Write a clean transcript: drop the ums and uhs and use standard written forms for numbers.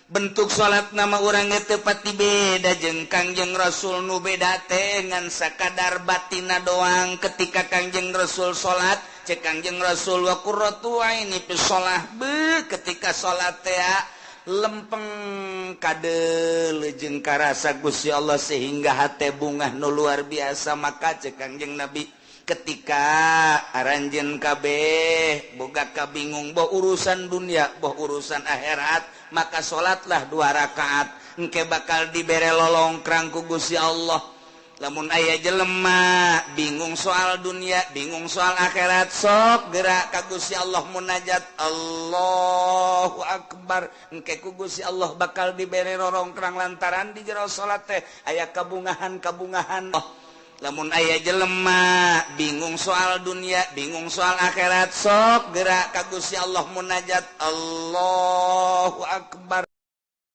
Bentuk salat nama urang teu pati beda jeung Kangjeng Rasul. Nu beda teh ngan sakadar batina doang. Ketika Kangjeng Rasul salat, cek Kangjeng Rasul, "Wa qurratu aini fi shalah." Be, ketika salat teh lempeng kade jeung karasa Gusti Allah sehingga hate bungah nu luar biasa. Maka cek Kangjeng Nabi, ketika aranjeun kabeh boga kabingung, boh urusan dunia, boh urusan akhirat, maka salatlah dua rakaat, engke bakal dibere lolongkrang ku Gusti Allah. Lamun aya jelema bingung soal dunia, bingung soal akhirat, sok gerak ka Gusti Allah, munajat, Allahu Akbar, engke ku Gusti Allah bakal dibere rorongkrang lantaran di jero salat teh aya kabungahan kabungahan. Oh, lamun aya jelema bingung soal dunia, bingung soal akhirat, sok gerak ka Gusti Allah, munajat, Allahu Akbar.